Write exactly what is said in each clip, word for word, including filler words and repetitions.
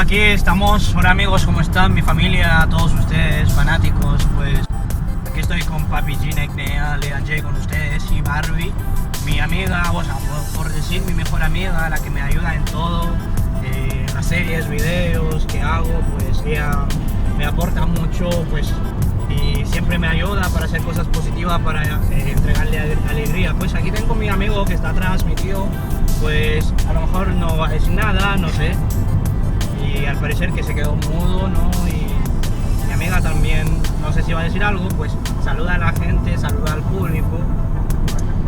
Aquí estamos. Hola amigos, ¿cómo están? Mi familia, todos ustedes, fanáticos, pues aquí estoy con Papi G, Neck Nea, Leon J con ustedes y Barbie, mi amiga, o sea, por, por decir mi mejor amiga, la que me ayuda en todo, eh, las series, videos que hago, pues ella me aporta mucho, pues, y siempre me ayuda para hacer cosas positivas, para, eh, entregarle ale-, alegría. Pues aquí tengo mi amigo que está atrás, mi tío, pues a lo mejor no va a decir nada, no sé. Y al parecer que se quedó mudo, ¿no? Y mi amiga también, no sé si va a decir algo, pues saluda a la gente, saluda al público.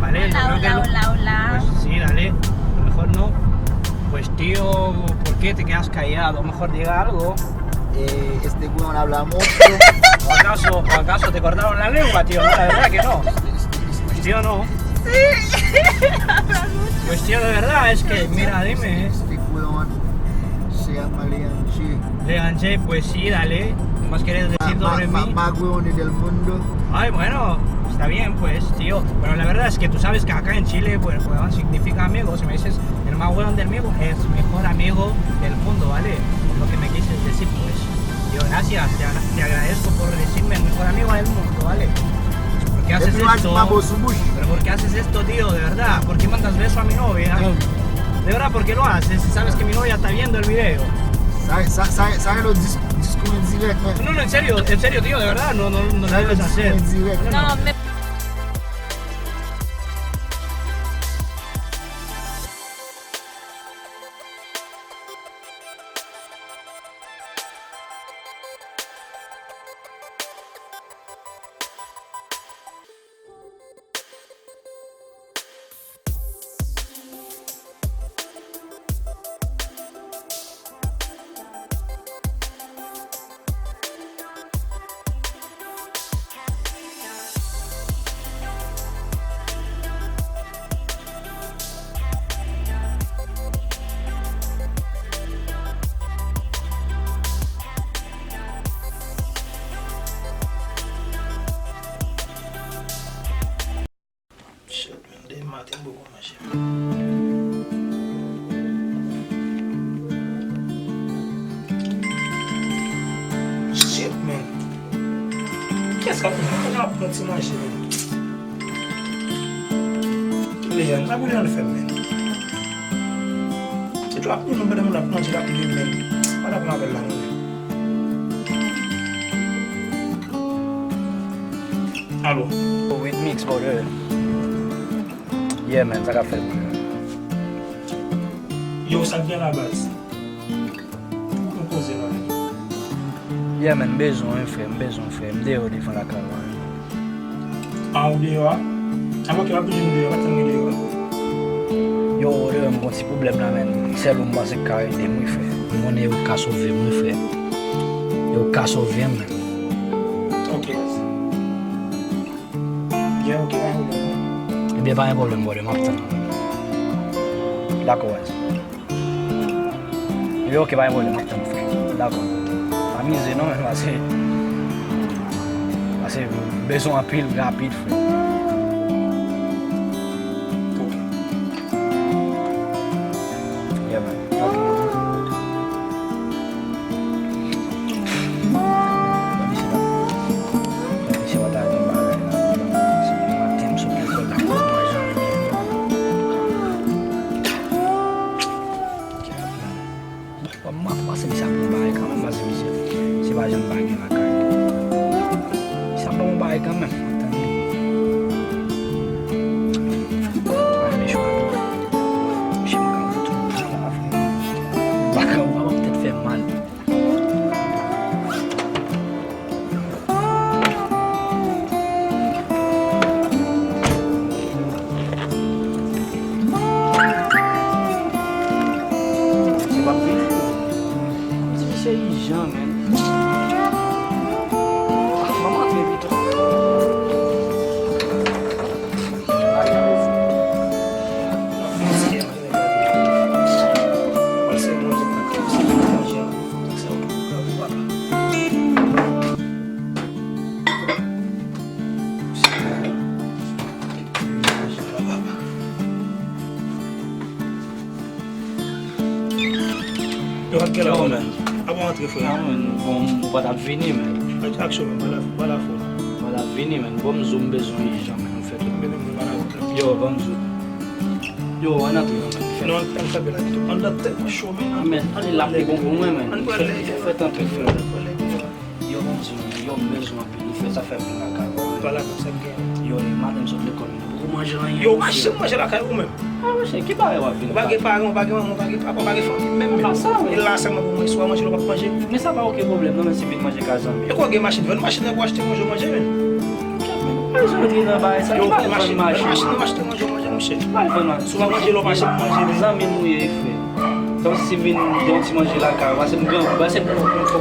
¿Vale? Yo Hola, creo que hola, lo- hola, hola. Pues sí, dale. A lo mejor no. Pues tío, ¿por qué te quedas callado? Mejor diga algo. Eh, este weón habla mucho. ¿O acaso, o acaso te cortaron la lengua, tío? No, la verdad que no. Pues tío, no. Sí. Habla mucho. Pues tío, de verdad, es que, mira, dime. Este weón se llama Leon G. Leon G, pues sí, dale. ¿Qué más quieres decir sobre mí? Más weones del mundo. Ay, bueno, está bien, pues, tío. Pero la verdad es que tú sabes que acá en Chile, pues, weón significa amigo. Si me dices el más weón del mundo, es mejor amigo del mundo, ¿vale? Lo que me quieres decir, pues. Yo, gracias, te, agra- te agradezco por decirme el mejor amigo del mundo, ¿vale? ¿Por qué haces esto? Pero ¿por qué haces esto, tío? De verdad, ¿por qué mandas beso a mi novia? De verdad, ¿por qué lo haces? Si sabes que mi novia está viendo el video. Sa, sa, sa, sa rele w dis-, diskou endirèk, men. No, no, en serio, en serio, tío, de verdad, no, no, no lo debes hacer. Sa rele w diskou endirèk. No, no. Shit, man, depi maten m poko manje. Shit, man. Kiyès k ap, kiyès k ap pran ti manje, man? Leon, pa boule nan fè m, man. Se twòp moun, pandan moun ap manje, l ap rive, man. Pa t ap nan apèl la, man. Alo. With mix, brother. Yeah, man, sa k ap fèt, brother? Yo, sa k gen la, baz? Nou koze la, man. Yeah, man, m bezwen w, frè, m bezwen w, frè. M deyò devan lakay ou a. Ah, ou deyò a? Ah, ok, m ap vin deyò, pa tann mwen deyò a. Yo, brother, m gon ti pwoblèm la, man. Sèl ou m panse k ka ede m, wi, frè. M konnen yo ka sove m, wi, frè. Yo ka sove m, man. Ok. Byen, ok, pa gen pwoblèm, non. Ebyen, pa gen pwoblèm, brother, m ap tann ou. Dakò, baz. Ebyen, ok, pa gen pwoblèm, m ap tann ou, frè. Dakò. Amize non, men, pase, pase m bezwen anpil rapid, frè. Ok. Yeah, man. Ok. Bon, m ap pase misye ap bon bagay kanmenm, pase misye, se pa janm bagay lakay li. Misye ap bon bagay kanmenm, tande. Pa rele chwa tou. Misye m ka fout ou pran la, frè. Bagay ou ap tèt fè mal. Se pa vini. Kòmsi se ijan, men. Manman antre pito. Yo, pa t gen la, yo, men. Apa w antre, frè? Ah, men, bon, ou pa t ap vini, men. Aksyon, men, pa la, pa la fò. Ou pa t ap vini, men. Bon, m zo m bezwen ijan, men, m fè tout. Men, men, men, pa la fò. Yo, ban m zo. Yo, ann antre, men, fè. Non, ann kanpe la, pito. Anndan tèlman cho, men. Men, ann, l ap pi bon pou mwen, men. Ann pran lè. Fè, fè tanpri, frè. Ann pran lè, pito. Yo, ban m zo, men. Yo, m bezwen anpil. Li fè sa fè m vin lakay ou. Pa lakay, sa k gen? Yo, li maten m sot lekòl, m poko manje anyen. Yo, w pa janm manje lakay ou menm? Ah, monchè, ki bagay w ap vin? Ou pa gen paran, ou pa gen manman, ou pa gen papa, ou pa gen fanmi menm, menm. Apa sa, wi? E la sèlman pou mwen, si w pa manje, ou p ap manje. Men sa pa okenn pwoblèm, non, men si w vin manje kay zanmi. E kò gen machin, vann machin nan pou achte manje, w manje, men. Monchè, men, pa bezwen antre nan bagay sa, ki bagay vann machin? Vann machin nan, achte manje, w manje, monchè. Ki bagay vann machin? Si w pa manje, lè w mache pou manje, men. Zanmi nou ye, frè. Kòmsi vin gen yon ti manje lakay ou, pase m gran, pase m fè w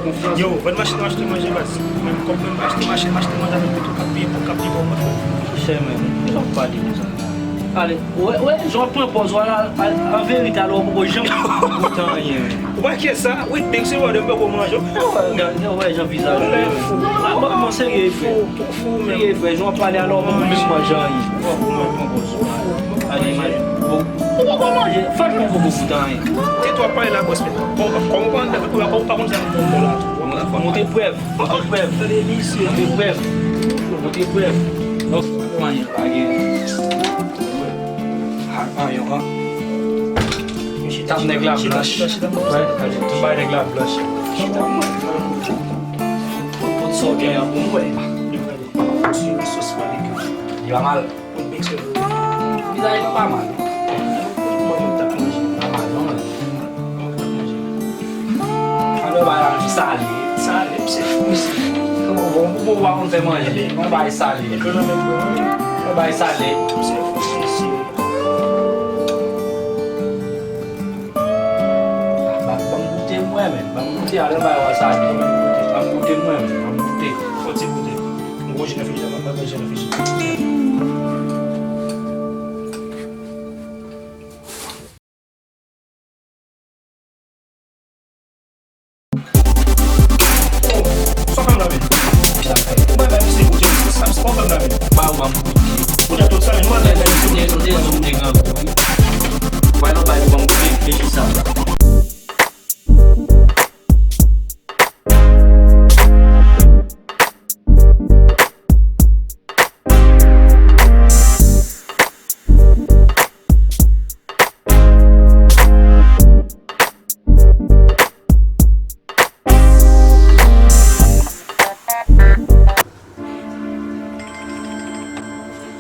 konfyans. Yo, vann machin nan achte manje, baz. Menm kòb menm achte machin, achte manje avèk pito k ap pi, k ap pi bon, mwen, frè. Monchè, men, ki jan w pale konsa? Ale, ou wè, ou wè, jan w ap pran pòz ou a la, an verite, alò, ou poko janm goute anyen, men. Ou pa enkyèt sa? Wi, big si w wè de m poko manje. Ou wè, gade, ou wè jan vizaj ou ye, men. Bon, bon, serye, frè. Fou, fou, men. Serye, frè, jan w ap pale a la, ou poko menm manje anyen. Fou, men. Pran pòz ou a. Ale, imajine. Bon, ou poko manje. Franchman, ou poko goute anyen. Tèt w ap pale la, bòs, men. Bon, kòman w pa anndan, ou pa, ou pa konn sa k ap fè la tou. Montre prèv, montre prèv. Montre prèv. Montre prèv. Non, anyen pa gen. Ah, anyen, an. Chita, nèg la blanch. Chita, chita, chita. Wè, gade, tout bagay nèg la blanch. Chita, mwen. Pot, pot sa w gen an pou mwen. Li pa mal. Vizaj li pa mal. Pa mal, non, men. Alò, bay la, sale. Sale, misye fou, misye. Bon, bon, bon, pa konn fè manje. Yon bay sale. Yon bay sale. Misye fou, misye. Ban m goute, mwen, men. Ban m goute, alò, bay wa sale. Ban m goute, mwen, men. Ban m goute. Fò ti goute. M gon je nan frijidè, m ap manje nan frijidè. Sa w fè m la, men? Ou bay bay misye kote, sa w fè m la, men? Ba ou ban m kote. Ou te tout sa, men nou al bay bay misye. Ou te, ou te, ou te gran kou, wi. Bay non, bay ou ban m kote, reflechi sa.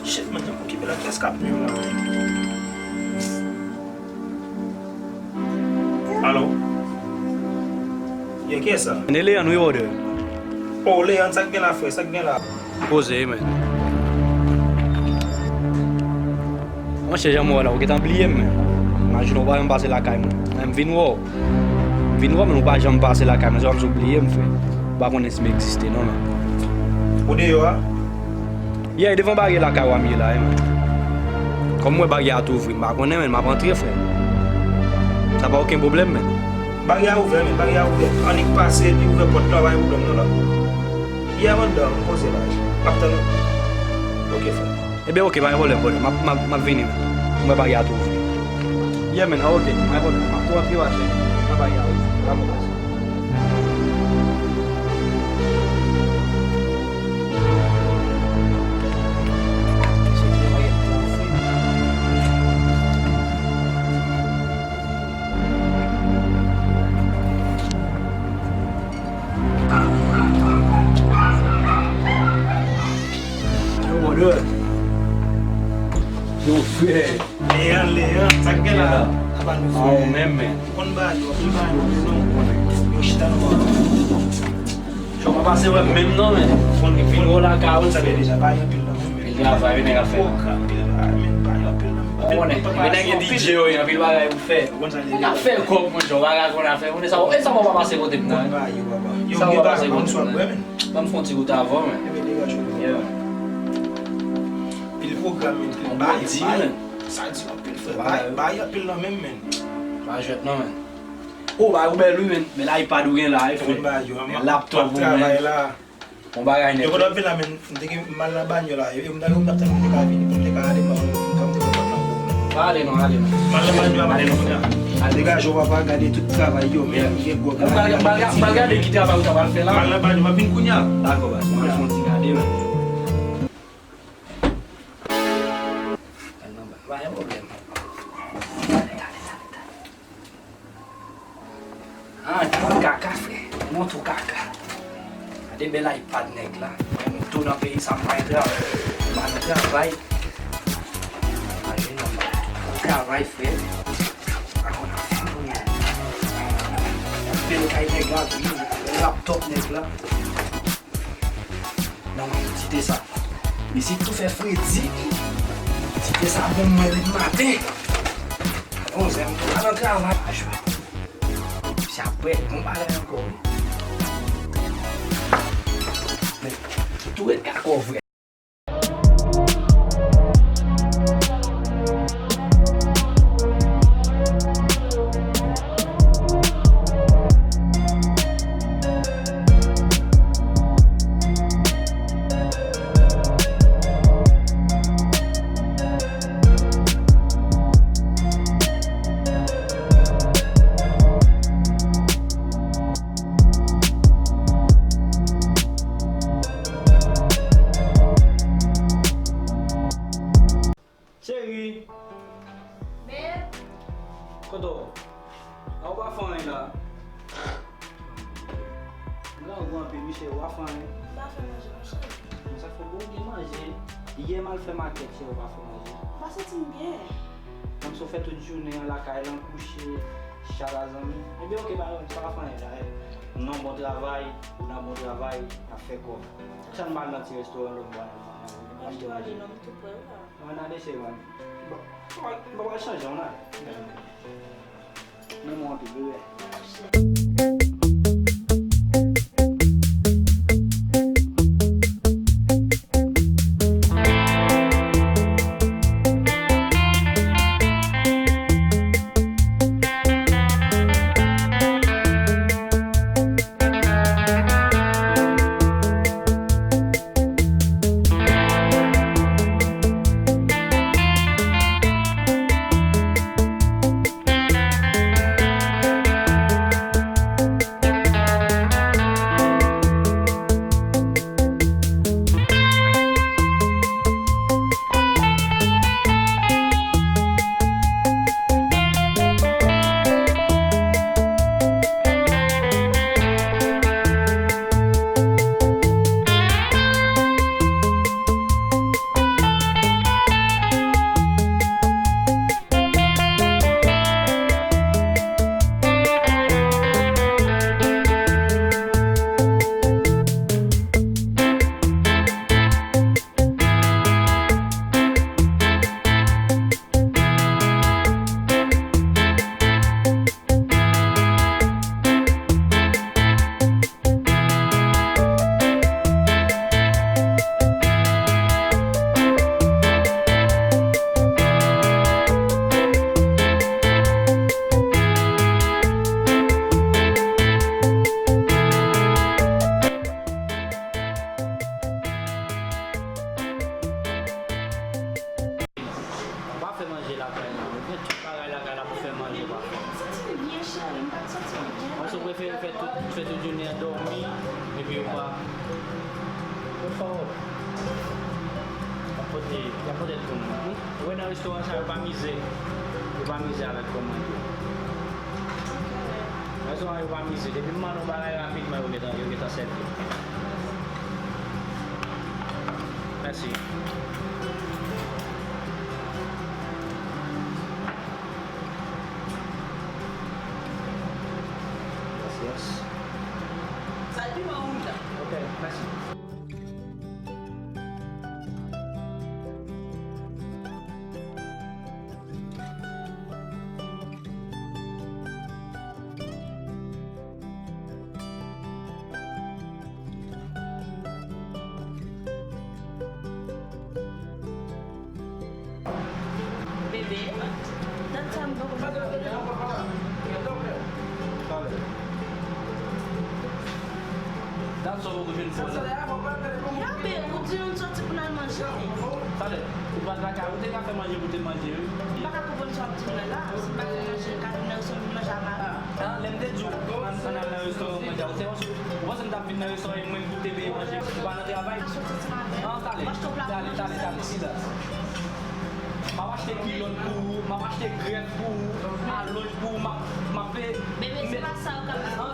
Shit, man, jan m okipe la, kiyès k ap nwi m la? Alo? Yeah, kiyès sa? Mwen, e Leandre, wi, brother. Oh, Leandre, sa k gen la, frè? Sa k gen la? Poze, man. Monchè, jan m wè w la, ou gentan bliye m, man. Imajine w pa janm pase lakay mwen. Men m vin wè w. M vin wè w, men ou pa janm pase lakay mwen. Se kòmsi w bliye m, frè. Ou pa konnen si m egziste, non, man. Ou deyò a? Yeah, e devan baryè lakay w a m ye la, wi, man. Kòm m wè baryè a t ouvri, m pa konnen, men m ap antre, frè. Sa pa okenn pwoblèm, men. Baryè a ouvè, men, baryè a ouvè. Annik pase, epi ouvè pòt la, pa gen pwoblèm, non, la. Yeah, m anndan, m poze la. M ap tann ou. Ok, frè. Ebyen, ok, pa gen pwoblèm, brother. M ap, m ap, m ap vini, man. M wè baryè a t ouvri. Yeah, man, ah, ok, pa gen pwoblèm. M ap tou antre, wa chèche. M wè baryè a ouvri. Pa gen pwoblèm. Yo, brother. Yo, frè. Leandre, Leandre, sa k gen la? Apa nou frè? Ou menm, men. Ou konn bagay yo, anpil bagay nou bezwen, ou konnen. Yo chita nan bò. Yo pa pase wè m menm non, men. Ou konn vin wè w lakay ou, sa vle di sa pa gen anpil nan menm. Anpil travay, wi, nèg ap fè. Pwogram, anpil bagay, men pa gen anpil nan menm. Ou konnen, men nèg gen D J yo, anpil bagay pou fè. Ou konn sa k gen. Nèg ap fè kòb, monchè, ou pa ka konn afè. Ou konnen sa, e sa w pa pase kote m nan, wi. Sa w pa pase kote m nan. Ban m fè yon ti goute avè w, men. Ebyen, degaje w. Yeah. Pil pwogram, men, pil bagay, men. Sa di anpil, frè. Bagay, bagay anpil nan menm, men. Pa jwèt non, men. O, bagay ou bèl, wi, men. Men iPad ou gen la, wi, frè. Men laptop ou, men. Bon bagay nèt. Yo konn ap vin la, men. M te gen mal nan banyè la. E m nan, m t ap tann pou m te ka vini, pou m te ka ale, m pa konn, m te konn pòt lan pou ou. Pa ale non, ale non. Mal nan banyè a, m ale non kounye a. Degaje w, papa, gade tout travay yo, men gen gwo travay. M pral gade ki travay ou ta pral fè la. M pral nan banyo, m ap vin kounye a. Dakò, baz, m al fè yon ti gade, men. Pa gen pwoblèm. Ah, tout kaka, frè. Montre w kaka. Gade bèl iPad nèg la. Mwen, m tou nan peyi sa, m pa gen travay. M pa nan travay. Travay, frè. Pa konn afè pou mwen. Bèl kay nèg la, wi. Bèl laptop nèg la. Non, non, ti te sa. Mesye tou fè fredi. Ti te sa bon mwen depi maten. Onzè, m tou pa nan travay. Mesye ap prèt, bon bagay ankò, wi. Men, tou ret ka kò vre. Cheri. Babe. Kote w? A, ou pa fè anyen la. Grangou anpil, wi, cheri, ou pa fè anyen. M pa fè manje, non, cheri. Bon, sa fè bon, ou gen manje. Yè m al fè makèt, cheri, ou pa fè manje. M pa santi m byen. Kòmsi w fè tout jounen an lakay lan, kouche, chat a zanmi. Ebyen, oke, pa, pa fè anyen la. Non, bon travay, ou nan bon travay, n ap fè kòb. Sa n pa al nan ti restoran lòt bò a, n al manje. Mwen tou ale non, m tou prè wi la. Mwen ale cheri mwen. Bon, mwen pral chanje w nan. Renmen w anpil bebe. Ou pa fè manje lakay la. Ou gen tout bagay lakay la pou fè manje, ou pa fè. M santi m byen, cheri. M pa t santi m byen. Mwen, si w prefere fè tout, fè tout jounen an dòmi, epi ou pa. Ou fò. Y ap pote, y ap pote l pou nou. Ou wè nan restoran sa, yo pa mize. Yo pa mize avèk kòmande. Nan restoran, yo pa mize. Depi m mande yon bagay rapidman, yo gentan, yo gentan sèvi. Mèsi. Gracias. Sal piman wouj la. Ok, mèsi. Bebe, dat sa m poko janm wè w la. Talè. Dat sa w poko jwenn fò la. Yape, ou di nou soti pou n al manje. Talè, ou pa t lakay, ou te ka fè manje pou te manje, wi. M pa ka konprann sa w ap di m nan la. Si m pa fè manje, m ka vin nan restoran vin manje a mari. Ah, lè m te di w, ann, ann al nan restoran manje a, ou te, ou panse m t ap vin nan restoran e mwen pou te peye manje, ou pa nan travay? Ah, talè, talè, talè, talè, silans. M ap achte kilòt pou ou, m ap achte grèf pou ou, alonj pou ou, m ap, m ap pe-, Bebe, se pa sa yo k ap di la.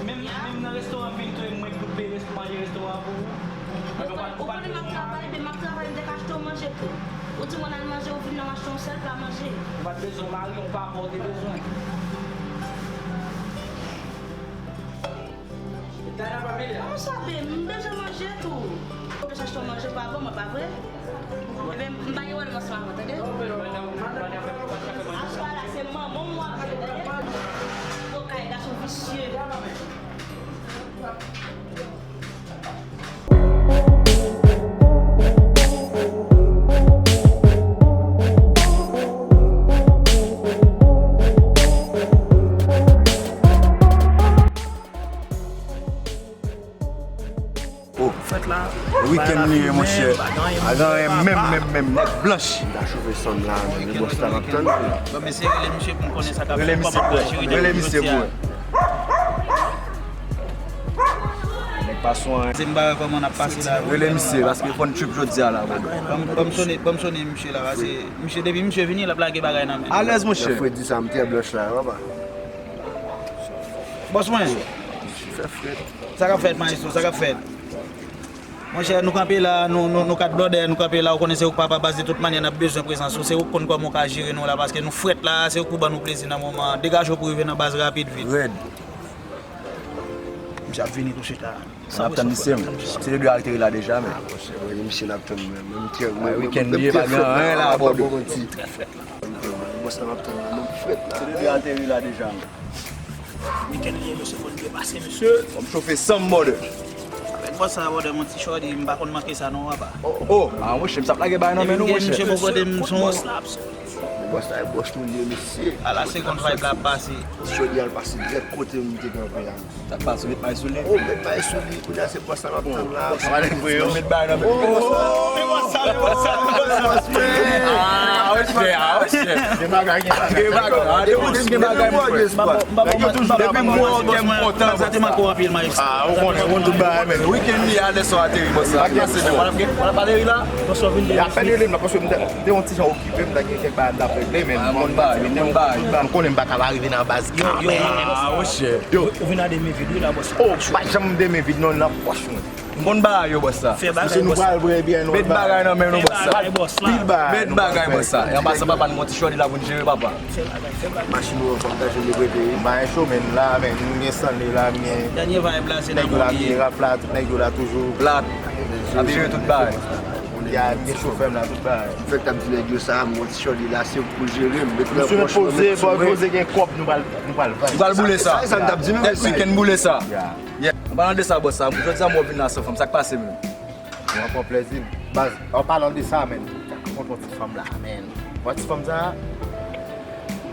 Menm, menm nan restoran m vin tou, e mwen k pou peye res-, manje restoran an pou ou. Ou konnen m ap travay, men m ap travay, m te ka achte w manje tou. Ou di m ann al manje, ou vin la, m achte yon sèl pla manje. Ou pa t bezwen mari, yon papa ou te bezwen. Kòman sa, babe? M bezwen manje tou. Ou bezwen achte yon manje pa ban mwen, pa vre? Ebyen, m pa gen wòl ansanm avè w, tande? Aswè a la, se manman m w ap jwe, tande? Tokay, gason visye. Oh, wikenn li ye, monchè. Pa gen anyen menm, menm, menm, nèt blanch. M ta choufe san m la, men bòs la m ap tann. Bon, mesye, rele misye pou m konnen sa k ap fèt, kòman pou jere depi jodi a. Nèg pa sou anyen. Se m pa wè kòman n ap pase la. Rele misye, paske fò n trip jodi a la, bro. Ban m, ban m sone, ban m sone misye la, paske misye, depi misye vini, l ap lage bagay nan men. Alèz, monchè. Fredi sa, m trè blanch la, papa. Bòs mwen. Fè frèt. Sa k ap fèt, maestro? Sa k ap fèt? Monchè, nou kanpe la, nou, nou, nou kat blòdè, nou kanpe la, ou konnen se ou k papa baz, de tout mannyè n ap bezwen prezans ou, se ou k konn kòman ou ka jere nou la, paske nou frèt la, se ou k pou ban nou plezi nan moman an. Degaje w pou rive nan baz rapid vit. Rèd. Misye ap vini tousuit la. N ap tann misye, m. Se de dwe ateri la deja, men. Ah, monchè, wi, misye n ap tann, men. Mwen, m trè, mwen, wikenn li ye, pa gen anyen la, bòdou. Trè frèt la. Bòs la m ap tann la, mwen frèt la. Se de dwe ateri la deja, men. Wikenn li ye, mesye, fò n byen pase, mesye. Fò m chofe san m, bòdè. Avèk bòs sa, bòdè, yon ti chòdi, m pa konn manke sa non, papa. Oh, ah, monchè, m t ap lage bagay nan men nou, monchè. Epi m gen misye bò kote m son. Bòs la, bòs nou li ye, mesye. A la segonn vibe la ap pase. Ti chòdi a l pase dirèk kote m te kanpe a. Sa k pase, ou met may sou li? Oh, met may sou li, kounye a se bòs la m ap tann la. Sa va lè vre, yo met bagay nan men. Oh, se bòs sa, se bòs sa, se bòs sa. Ah, wè, chè, ah, wè, chè. Gen bagay, gen bagay. Gen bagay, ah, depi w di m gen bagay, m kwè. Nèg yo toujou la, depi m wè w, kè m kontan, bòs la. Sa te manke w anpil, maestro. Ah, ou konnen, ou konn tout bagay, men. Wikenn li a, lè sa w ateri, bòs la. Pa gen pwoblèm. W ap ateri la? Bòs la vin de. Y apèn rele m la, paske m te, m te yon ti jan okipe, m ta gen kèk bagay m t ap regle, men. Ah, m konn bagay, m konn bagay. M konnen m pa ka pa rive nan baz. Yo, yo, yo, bòs la. Ah, wè, chè. Yo. Ou vin a de men vid, wi, la, bòs la. Oh, pa janm de men vid, non, nan pòch mwen. M konn bagay yo, bòs la. Fè bagay, bòs la. Met bagay nan men nou, bòs la. Fè bagay, bòs la. Met bagay, bòs la. E an pasan, papa, nou gon ti chòdi la pou n jere, papa. Fè bagay, fè bagay. Machin ou an, fò m ta jwenn li prete, wi. M pa gen chomè la, men m gen Stanley la, m gen. Dènye vibe la, se nan Bondye. Nèg yo la, m gen Raf la, tout nèg yo la toujou. Plat. Ap jere tout bagay. Kounye a, m gen chofè m la, tout bagay. M fèk t ap di nèg yo sa, m gon ti chòdi la, se ou k pou jere, m met nan pòch mwen, met sou mwen. Poze, poze, gen kòb, nou pral, nou pral vibe. Nou pral boule sa. Sa, sa m t ap di nou, mesye. Nèt wikenn boule sa. Yeah. An palan de sa, bòs, sa, jodi a m wè w vin la san fanm, sa k pase menm? Mwen pran plèzi m. Baz, an palan de sa, menn, m kontre yon ti fanm la, menn. Wè ti fanm sa?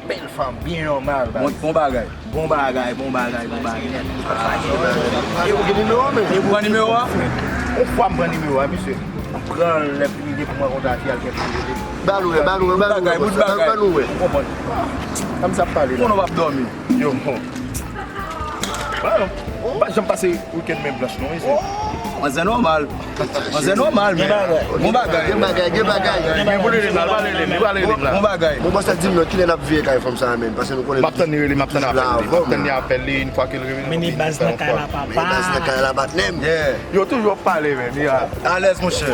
Bèl fanm, byen nòmal, baz. Bon, bon bagay. Bon bagay, bon bagay, bon bagay nèt. E ou gen nimewo a, menn? E ou pran nimewo a? Yon fwa m pran nimewo a, mesye. M pran l, lè fini gen pou m rankontre ak fi a, l gen pou l rele m. Ba nou wè, ba nou wè, ba nou wè, ba nou wè. Ou konprann? Sa m sa ap pale la. Konnen w p ap dòmi. Yo, bon. Bon, pa janm pase wikenn men blanch non, mesye. Manzè nòmal. Manzè nòmal, men. Bon bagay. Gen bagay, gen bagay. Gen pou rele m la, pa rele m, pa rele m la. Bon bagay. Bon, bòs la di m non, kilè n ap veye kay fanm sa a menm? Paske nou konnen. M ap tann li rele, m ap tann apèl li. M ap tann li apèl li, yon fwa ke l rele m. Mennen baz nan kay la, papa. Mennen baz nan kay la, patnè m. Yo toujou ap pale, men. Alèz, monchè.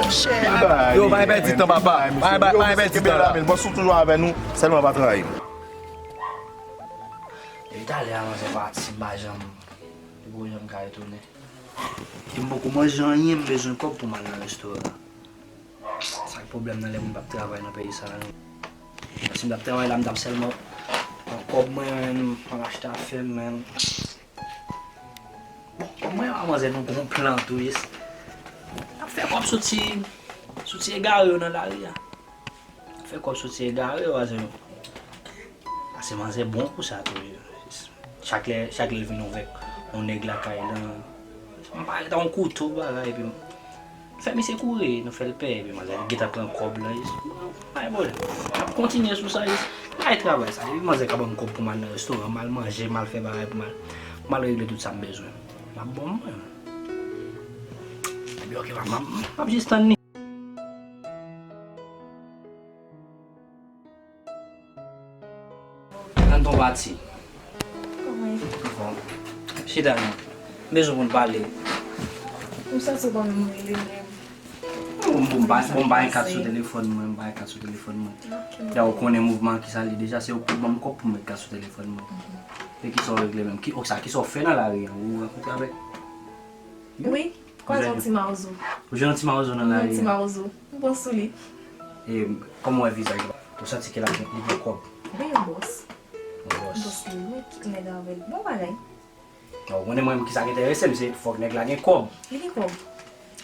Yo, pa gen pèdi tan, papa. Pa gen pèdi tan la. Bòs ou toujou avè nou, sèlman pa trayi m. Depi talè a manzè pati, m pa janm, li poko janm ka retounen. E m poko manje anyen, m bezwen kòb pou m al nan restoran. Sa k pwoblèm nan lè moun p ap travay nan peyi sa a, non. Si m t ap travay la, m t ap sèlman pran kòb mwen, m al achte afè m, men. Bon, kòb mwen a manzè nou gon plan tou, yes. N ap fè kòb sou ti, sou ti egare yo nan lari a. Fè kòb soti egare yo, pase, pase manzè bon pou sa tou. Chak lè, chak lè l vin avèk yon nèg lakay lan, M parèt ak yon kouto bagay, epi m fè misye kouri, nou fè l pè, epi manzè gentan pran kòb la, yes. Pa gen pwoblèm. N ap kontinye sou sa, yes. Ay travay sa, epi manzè ka ban m kòb pou m al nan restoran, m al manje, m al fè bagay pou m al, pou m al regle tout sa m bezwen. L ap ban m mwen. Epi ok, m ap, m ap, m ap jis tann li. Tann ton pati. Kòman e? Bon. Chita non. M bezwen pou n pale. M santi w pa menm rele m menm. Bon, bon, m pa, bon, m pa gen kat sou telefòn mwen, m pa gen kat sou telefòn mwen. Ok. Dayè, ou konnen mouvman ki sa li deja, se ou ki ban m kòb pou m met kat sou telefòn mwen. Mhm. E kisa w regle menm? Ki, ok, sa, kisa w fè nan lari a? Ou rankontre avèk Wi, kwaze yon ti mawozo. Ou jwenn yon ti mawozo nan lari a? Yon ti mawozo. M bon sou li. E kòman w wè vizaj li? Ou santi ke l ap gen, li gen kòb? Wi, yon bòs. Yon bòs. Yon bòs li, wi, tout nèg avè l. Bon bagay. Bon, ou konnen mwen, kisa k enterese m, se fòk nèg la gen kòb. Li gen kòb.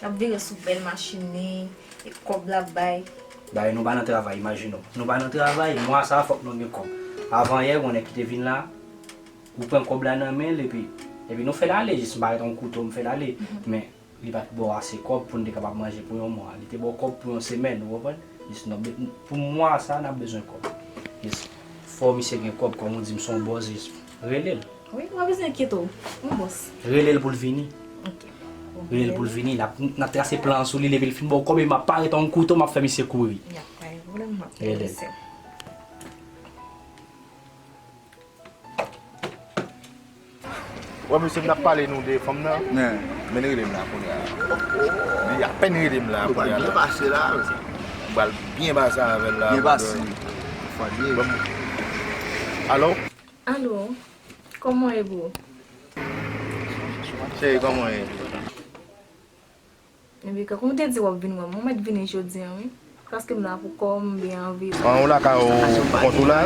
L ap vire sou bèl machin li, e kòb l ap bay. Dayè, nou pa nan travay, imajine w. Nou pa nan travay, mwa sa a, fòk nou gen kòb. Avan yè, yon nèg ki te vin la, ou pran kòb la nan men l, epi, epi nou fè l ale, jis m parèt yon kouto, m fè l ale. Mhm. Men, li pa t ba w ase kòb pou n te kapab manje pou yon mwa. Li te ba w kòb pou yon semèn, ou konprann? Jis n ap be-, pou mwa sa a, n ap bezwen kòb. Jis, fò misye gen kòb, kòm ou di m se yon bòs, jis rele l. Wi, ou pa bezwen enkyete w. Yon bòs. Rele l pou l vini. Ok. Rele l pou l vini. N ap, n ap trase plan an sou li, epi l fin ba w kòb, epi m ap parèt yon kouto, m ap fè misye kouri. Y ap pa gen pwoblèm, m ap rele l. Wè, mesye, m t ap pale nou de fanm nan. Men li rele m la kounye a. Li apèn rele m la kounye a. Ou pral byen pase la. M pral byen pase avè l la. Byen pase. Bon. Alo? Alo? Kòman w ye, bro? Cheri, kòman w ye? Ebyen, kankou m te di w ap vin wè m, ou mèt vini jodi a, wi. Paske m la pou kò m, m byen anvi. An, ou lakay ou, kont ou la?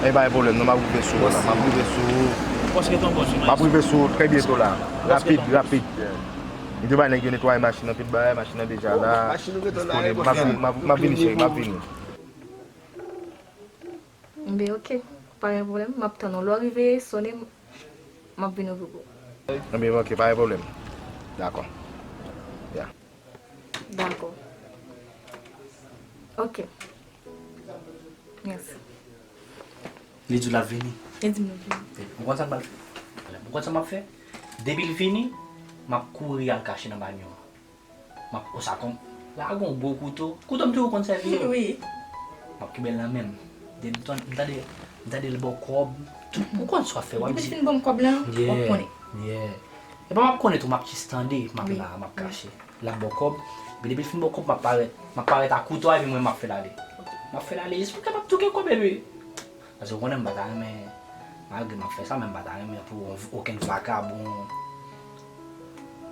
E pa gen pwoblèm, non, m ap rive sou ou la, m ap rive sou ou. M ap rive sou ou trè byento la. Rapid, rapid. M te bay nèg yo netwaye machin nan, tout bagay, machin nan deja la. Disponib. M ap vini, m ap vini, cheri, m ap vini. Enben, ok. Pa gen pwoblèm. M ap tann ou. Lè w rive, sone m, m ap vin okipe w. Enben, ok, pa gen pwoblèm. Dakò. Ya. Dakò. Ok. Mèsi. Li di w l ap vini. Li di m l ap vini. Ou konn sa m pral fè? Ou konn sa m ap fè? Depi l vini, m ap kouri al kache nan banyo a. M ap, konsa, kòm, la gen yon gwo kouto. Kouto m toujou konn sèvi yo. Wi. M ap kenbe l nan men m. Depi m tande, m tande, m tande l ba w kòb. Tout, ou konn sa w ap fè, w ap di. Depi l fin ban m kòb la, w ap konnen. Yeah, yeah. E pa m ap konnen tou, m ap jis tande, m ap la, m ap kache. L ap ba w kòb. Epi depi l fin ba w kòb, m ap parèt. M ap parèt ak kouto a, epi mwen, m ap fè l ale. M ap fè l ale, jis pou l kapab touke kòb, epi Paske ou konnen m pa ta renmen, malgre m ap fè sa, men m pa ta renmen pou yon, okenn vakabon.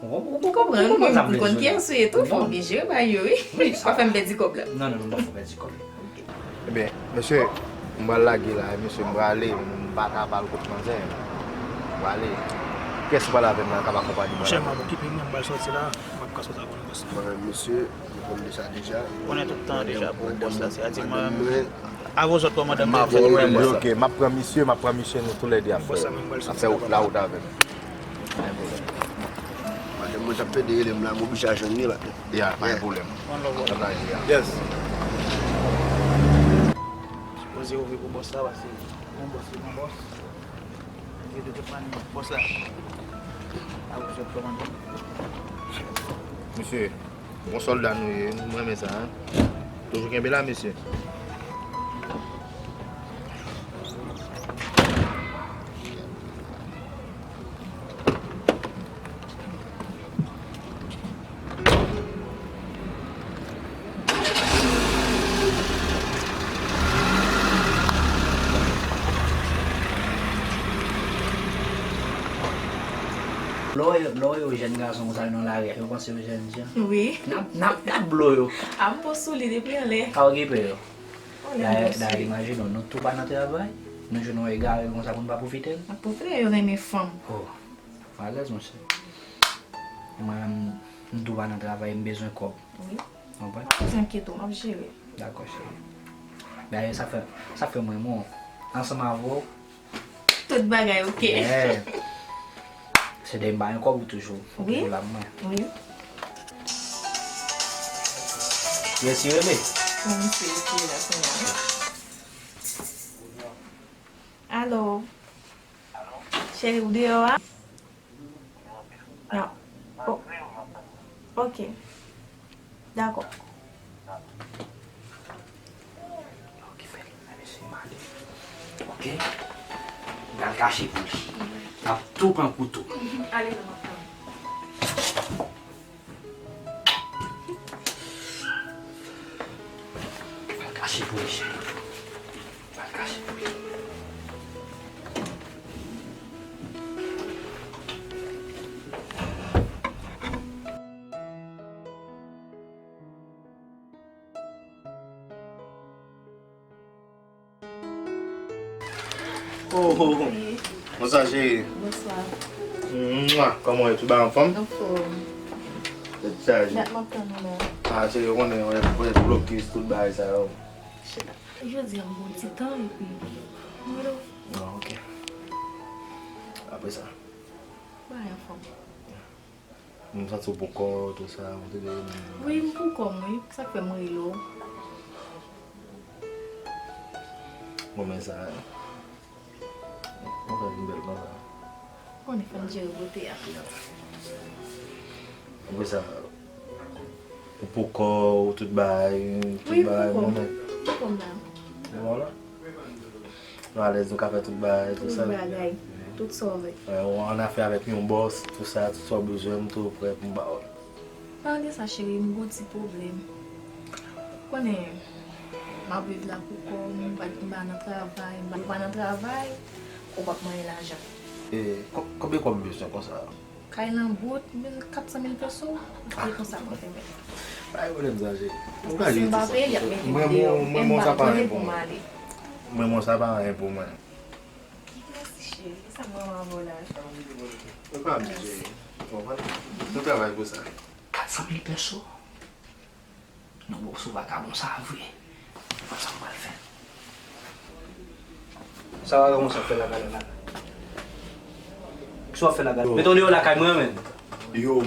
Ou konprann, ou konprann sa m vle di la. Ou konn kiyès ou ye tou, fò w byen jere bagay yo, wi. Wi, pa fè m pèdi kòb la. Non, non, non, pa fè w pèdi kòb la. Ebyen, mesye, m pral lage la, mesye, m prale, m pa ka pa al kot manzè. M prale. Kiyès ki pral avè m la, k ap akonpaye mwen la? Monchè, m ap okipe, mwen, m pral sòti la, m ap ka sòti avè w. Bon, mesye, nou konn de sa deja. Konnen tout tan deja pou bòs la, se a di mwen. Avè w sòt kòmandan m te fè. Ok, m ap pran misye, m ap pran misye, nou toulède ap fè, ap fè wout, lawout avè m. Pa gen pwoblèm. Madanm mwen t ap plede rele m la, m oblije al jwenn li la. Ya, pa gen pwoblèm. One love, one love. Yes. Sipoze ouvri pou bòs la, paske yon bòs se yon bòs. Mwen te depann bòs la. Avè w sòt kòmandan. Mesye. Bon sòlda nou ye, m renmen sa, en. Toujou kenbe la, mesye. Lè w wè, lè w wè yon jèn gason konsa nan lari a, yo panse yo jèn jan. Wi. N ap, n ap, n ap blo yo. A m pran sou li depi anlè. Pa okipe yo. Dayè, dayè, imajine w, nou tou pa nan travay, nou jwenn yon egare konsa pou n pa pwofite l. N ap pwofite, yo renmen fanm. Oh, alèz, monchè. Mwen menm, m tou pa nan travay, m bezwen kòb. Wi. Ou konprann? Pa bezwen enkyete w, m ap jere. Dakò, cheri. Dayè, sa fè, sa fè mwen, mwen, ansanm avè w. Tout bagay oke. Yeah. Dèyè m ba yon kòb ou toujou, ou Wi. Toujou la pou mwen. Wi. Mèsi, bebe. Mwen, misye, ki la kounye a. Alo. Cheri, ou deyò a? Ah. Oh. Ok. Dakò. Ok, bèl. Mesye, m ale. Ok. M pral kache pou li. M ap tou pran kouto. Ale, non, m ap tann. Al kache pou li, cheri. Al kache pou li. Oh, oh, oh. Wi. Bonswa, cheri. Bonswa. Mwa, kòman w ye? Tout bagay anfòm? Anfòm. Tèt chaje. Dat m ap tann ou la. Ah, cheri, ou konnen, ou konnen blokis, tout bagay sa yo. Jodi a, m gon ti tan, epi, mwen, non. Ah, ok. Apre sa? Bagay anfòm. M santi w pou kò w, tou sa, m te de. Wi, m pou kò m, wi. Sa k fè m rele w. Bon, men sa, mwen fè vin bèl konsa. Konnen fò n jere bote a. Apre sa, ou pou kò w, tout bagay, tout bagay, bon, men. Wi, m pou kò m. Pou kò m la. Bon, la. Nou alèz, nou ka fè tout bagay, tout sa. Tout bagay, tout sa w vle. Wè, ou an afè avèk yon bòs, tout sa, tout sa w bezwen, m tou prè pou m ba w. Palan de sa, cheri, m gon ti pwoblèm. Ou konnen, m ap viv la pou kò m, m pa, m pa nan travay, m pa, m pa nan travay, ou p ap manyen lajan. E, ko-, konbyen kòb ou bezwen konsa? Kay lan bout, men kat san mil peso, e konsa mwen fè mèt. Pa gen pwoblèm sa, cheri. Paske si m pa peye, y ap mete m deyò. Mwen, mwen, mwen, sa pa anyen pou mwen. Mwen, mwen, sa pa anyen pou mwen. Mèsi, cheri. Sa mwen avè w la. Ou pa oblije. Ou konprann? Nou travay pou sa. Kat san mil peso? Non, bon, sou vagabon sa vre. Mwen, sa m pral fè. Sa vagabon sa fè lakay la la? Kisa w ap fè lakay la? Mete w deyò lakay mwen, menm. Yo.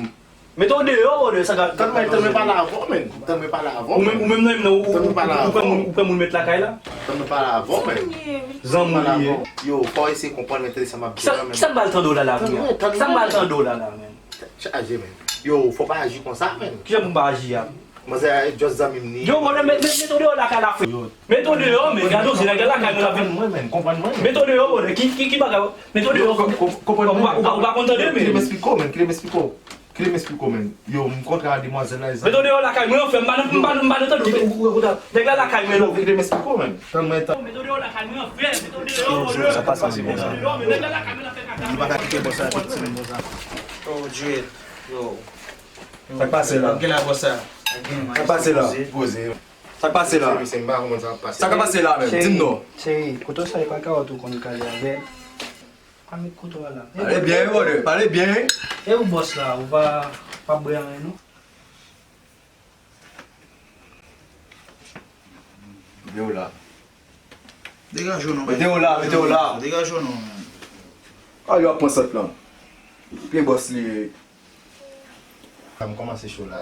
Mete w deyò, brother, sa ka. Tann mwen, tann mwen pale avè w, menm. Tann mwen pale avè w, menm. Ou menm, ou menm nan, ou, ou, ou pran moun, ou pran moun met lakay la? Tann mwen pale avè w, menm. Zanmi w li ye. Yo, fò w eseye konprann, menm, tande sa m ap di la, menm. Kisa, kisa m pral tande w la, la, menm? Kisa m pral tande w la, la, menm? Chaje, menm. Yo, fò w pa aji konsa, menm. Kijan pou m pa aji a? Manzè a just zanmi m li. Yo, mwen, met, met, mete w deyò lakay la, frè. Mete w deyò, men gade w, se nèg lakay mwen la vin. Mwen menm, konprann mwen menm. Mete w deyò, mwen, ki, ki, ki bagay, mete w deyò. Konprann mwen. Ou pa, ou pa, ou pa konn tande, men. Kite m esplike w, men, kite m esplike w. Kite m esplike w, men. Yo, m kontre a demwazèl la, e sa. Mete w deyò lakay mwen, frè, m pa nan, m pa, m pa nan tande. Nèg la lakay mwen, non. Kite m esplike w, men. Tann mwen, tann. Mete w deyò lakay mwen, frè, mete w deyò, frè. Sa pa sanble konsa. Mete w deyò, men nèg la lakay mwen la fè kaka. Nou pa ka kite bòs la, efektivman, konsa. Oh, Djed. Yo. Sa k pase la? Gen la bòs sa. Sa k pase la? Poze. Sa k pase la? Cheri, se m pa konprann sa k ap pase. Sa k ap pase la menm? Di m non. Cheri, kote w sa e pa kawòt ou konn kale avè l. Pa met kote w a la. Pale byen, brother. Pale byen. E ou bòs la, ou pa, pa bwè anyen non. Mete w la. Degaje w non, men. Mete w la, mete w la. Degaje w non, men. A, yo ap pran sant lan. Pye bòs li ye. M kòmanse cho la.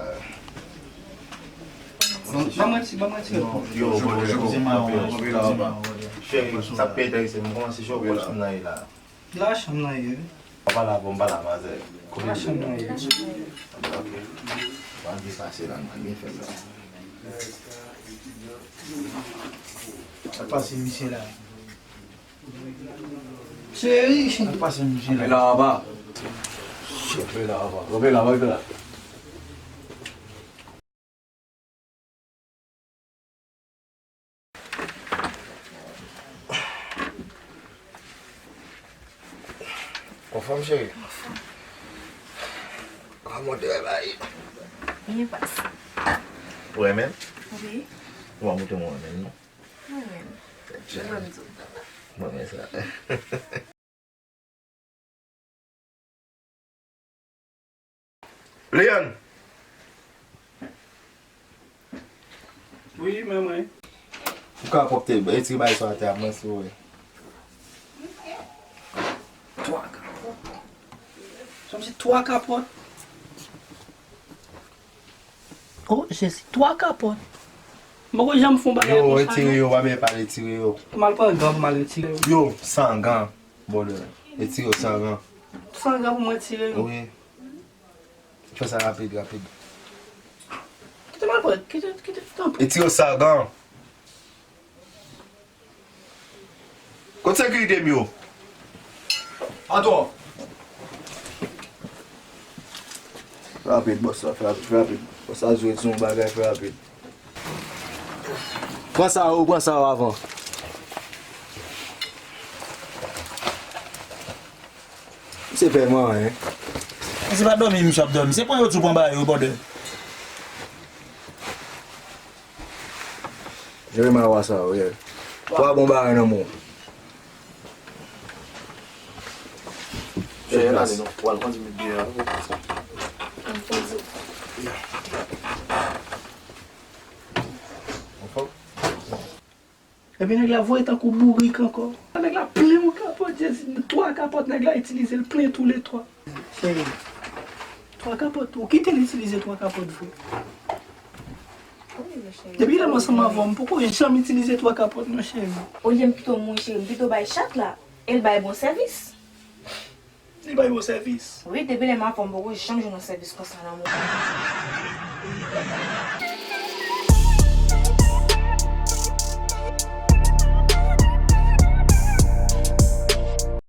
Ban mwen ti, ban mwen ti. Yo, brother, yo, yo, yo. Cheri, sa k pi enterese m, m kòmanse cho, kote chanm nan ye la? La chanm nan ye, wi. Pa pale avè m, pale a manzè. Kote la chanm nan ye? Ok. Mwen byen pase la, mwen byen fè sa. Sa k pase misye la? Cheri, sa k pase misye la? Kanpe la, papa. Kanpe la, papa. Kanpe la, kanpe la. Anfòm, cheri? Anfòm. Kòman w te wè bagay? Byen pase. Ou renmen m? Wi. Ou pa montre mwen renmen m, non? Mwen renmen m. Mwen renmen m tout tan. Mwen renmen sa. Leon! Wi, men mwen. Ou ka pwòpte, retire bagay sa atè a pou mwen, silvouplè. Twa ka. Kòmsi twa kapòt. Oh, Jezi, twa kapòt. M poko janm fè yon bagay konsa. Yo, retire yo, pa menm pa retire yo. M al pran gan pou m al retire yo. Yo, san gan, bòdè. Retire yo san gan. San gan pou m retire yo. Wi. Fè sa rapid, rapid. Kite m al pran, kite, kite, tanpri. Retire yo san gan. Kot sekirite m yo? Atò. Fè rapid, bòs la, fè rapid, fè rapid. Bòs la jwe sou yon bagay, fè rapid. Pran sa yo, pran sa yo avan. Misye pè manyen. Misye pa dòmi, misye ap dòmi. Se pran yo tou pran bagay yo, bòdè. Jere mawa sa yo, yeah. Twa bon bagay nan men w. Jere nan men nou. W al kondi met deyò a. Anfòm? Epi nèg la voye tankou bourik ankò. Nèg la plen yon kapòt, Jezi, twa kapòt nèg la itilize l plen toulètwa. Cheri, twa kapòt, ou kite l itilize twa kapòt vre. Wi, men cheri. Depi lè m ansanm avè w, m poko janm itilize twa kapòt non, cheri. Olye m kite w mouri, cheri, m pito bay chat la, e l bay bon sèvis. Li bay bon sèvis. Wi, depi lè m avè w, m poko janm jwenn yon sèvis konsa nan men w.